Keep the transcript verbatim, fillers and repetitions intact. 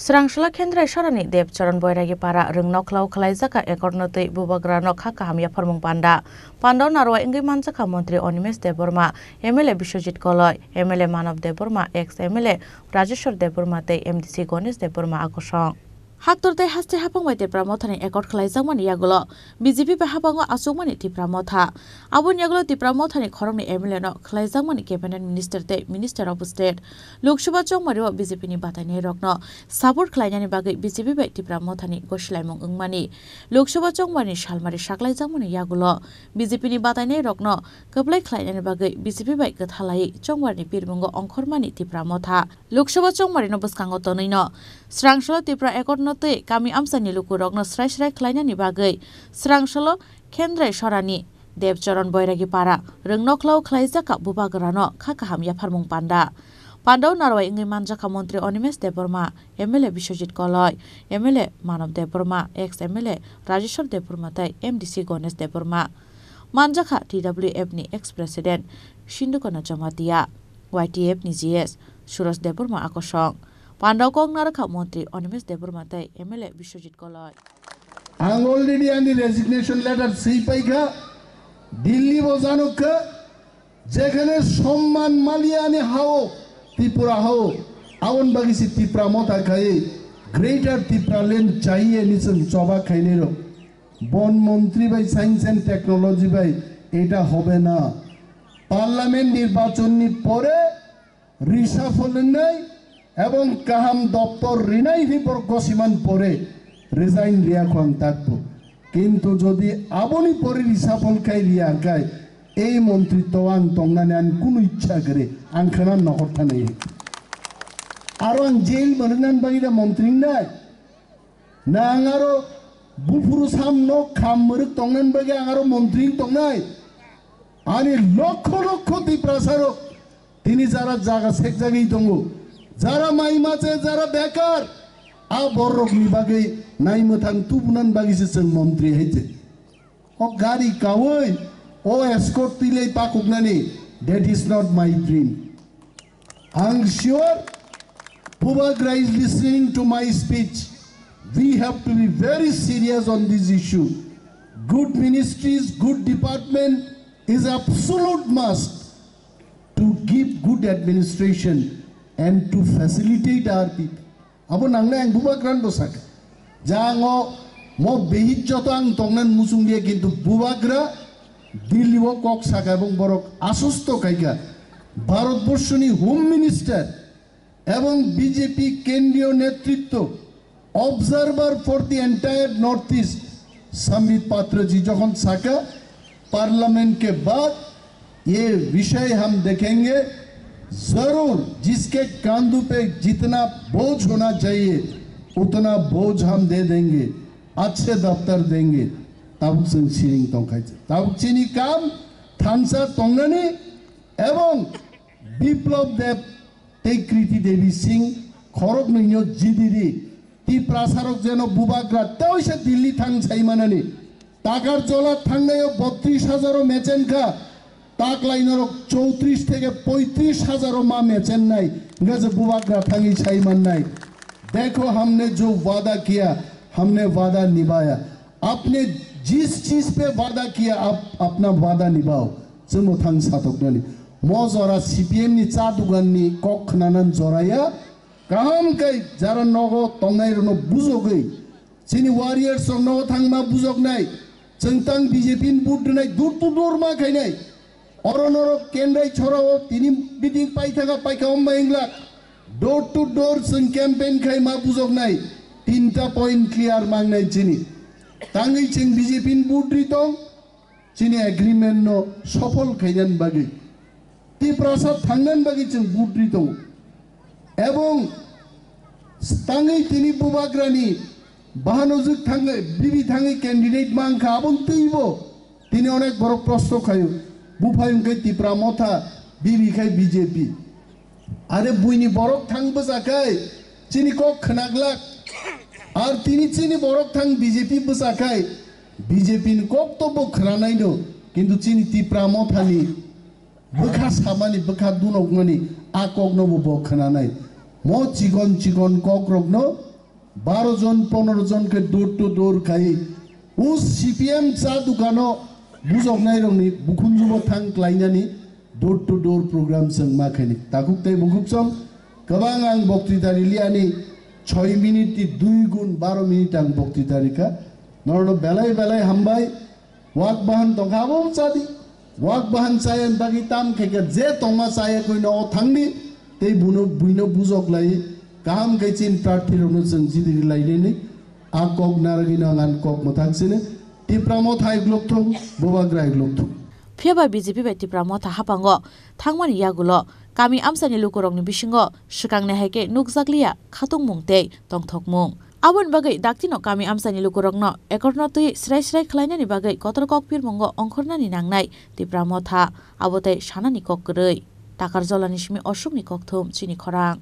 Srangsola Khendrai Sorani Debcharan Boiragi Para Rwngnokhlao khwlaijakha accord no twi bubagrano kha kaham yapharmung panda. Pandao narwai wngwi manjakha Montri Animesh Debbarma, M L A Biswajit Koloi, M L A Manav Debbarma, ex M L A Rajeshwar Debbarma tei M D C Ganesh Debbarma a kosong. Haktor tei haste haphang bai Tipra Mothani accord khwlaijakmani yagulo B J P bai habango achukmani Tipra Motha. Aboni yagulo Tipra Mothani khoroknwi M L A no khwlaijakmani Cabinet Minister tei Minister of State. Lok Sabha chongmario B J P ni batainairokno support khlainani bagwi B J P bai Tipra Mothani gosilaimung wngmani. Lok Sabha chongmarni salmari saklaijakmani yagulo B J P ni batainairokno kwplai khlainani bagwi B J P bai kwthalai chongmarni pirmungo ongkhormani Tipra Motha. Lok Sabha chongmarino bwskango tonwino Srangsola Tipra accord no twi kami amchaini lukurokno srai srai khlainani bagwi Srangsola Khendrai Sorani Debcharan Boiragi Para Rwngnokhlao khwlaijakha bubagrano kha kaham yapharmung panda. Pandao narwai wngwi manjakha Montri Animesh Debbarma, M L A Biswajit Koloi, M L A Manav Debbarma, ex M L A Rajeshwar Debbarma tei M D C Ganesh Debbarma. Manjakha T W F ni ex President Sindhukana Jamatia, Y T F ni G S Suraj Debbarma a kosong. Pandao kok narwkha Montri Animesh Debbarma tei M L A Biswajit Koloi. Ang already ani resignation letter swi paikha, Delhi bo janokha, jekhane somman maliya ani hao, Tripura hao, aboni bagwi se Tipra Motha khai Greater Tipraland chaiye ni chwng choba khainai rok. Bon Montri bai Science and Technology bai eta hobe na. Parliament nirbachon ni pore reshuffle wngnai ebong kaham doptor rinai hwnwi borok gosiman pore resign riya kho ang takbo. Kintu jodi aboni pore reshuffle khai riya hwnkhe ei montri to ang tongnani ani kunu ichha kwrwi ang khwna nohor thanai. Aro ang jail manwi nani bagwi da montri wngnai? Na ang aro buphuru sam nok kham mwrwk tongnani bagwi ang aro montri wng tongnai? Ani lokho lokho Tiprasarok tini jara jaga sekjagwi tongo, jara mai mache, jara bekar, a bororokni bagwi naimwthang tubunani bagwi se chwng montri hai se. O gari kaui, o escort twilai pakuknani, that is not my dream. Ang sure Bubagra is listening to my speech. We have to be very serious on this issue. Good ministries, good department is absolute must to give good administration and to facilitate our people. Abo nangnai ang Bubagrano bo sakha. Jang o mo behit joto ang tongnan muchung dia, kintu Bubagra Delhi o kok sakha ebong borok asusto khaikha. Bharatborshoni Home Minister ebong B J P kendriyo netritto, observer for the entire North East, Sambit Patra ji jokhon sakha, Parliament ke baad ये विषय हम देखेंगे जरूर, जिसके कांधों पे जितना बोझ होना चाहिए उतना बोझ हम दे देंगे, अच्छे दफ्तर देंगे। Tabuk chwng siring tongkha, tabuk chini kam thansa tongnani ebong Biplab Deb tei Kriti Devi Singh khoroknwino jidiri Tiprasarok jeno Bubagra teisa Delhi thang saimanani. Takar jola thangnaio botris hajar o mechen kha, taklai norok chowtris theke poitris hajar o ma mechen nai, hingkha je Bubagra thangwi saimannai. देखो, हमने जो वादा किया, हमने वादा निभाया। आपने जिस चीज पे वादा किया, आप अपना वादा निभाओ। Chwngno thang satoknani. Mo jora C P M ni cha dugan ni kok khnanan joraya. Kaham khe jara nogo tongnai rokno bujogwi, chini warriors rok nogo thangma bujoknai, chwng tang B J P ni vote rwnai, door to door ma khainai. Oro norok Kendrai chorao tini meeting paithaka paikha omba inglak. Door to door chwng campaign khai ma bujoknai. Tinta point clear mangnai chini. Tangwi chwng B J P ni vote ri tong. Chini agreement no sophol khainani bagwi, Tiprasa thangnani bagwi chwng vote ri tongo. Ebong tangwi tini Bubagrani bahano jwk thangwi, bibi thangwi candidate mankha, aboni twibo tini onek borok prosto khaio. Buphai hwnkhe Tipra Motha, bibi khai B J P. Are buini borok thang bwchakhai chini kok khwnaglak. Ar tini chini borok thang B J P bwchakhai B J P ni kok to bo khwnanaino, kintu chini Tipra Mothani bwkha samani, bwkha dunokmani a kokno bo bo khwnanai. Mo chikon chikon kokrokno Baro jon, pondro jon khe door to door khai. O C P M cha dukano bujoknairokni bukhunjubo thang klainani door to door program chwng ma khaini. Takhuk tei bukhuk chwng kwbang ang boktwita riliani, choi minute ni dui gun baro minute ang boktwita rikha. Norokno belai belai hambai. Wak bahan tongkha abo chadi. Wak bahan chaya bagwi tam khaikha, je tongma chaya koino o thangdi. Tei buno, buino bujok lai. Kaham khe chin prarthi rokno chwng chidi lainani. A kok naragino ang an kok mwthang sini. Tipra Motha hai glok thung, Bubagra hai glok thung. Phiya ba B J P bai Tipra Motha hapango thangmani yagulo kami amchaini lukurokni bisingo swkangni hai khe nukjakliya khatungmung tei tongthokmung. Aboni bagwi daktino kami amchaini lukurokno ekorno twi srai srai khlainani bagwi kotor kok pirmungo ongkhornani nangnai Tipra Motha, abo tei sanani kok kwrwi. Takarjolani simi Ashokni kokthum chini khorang.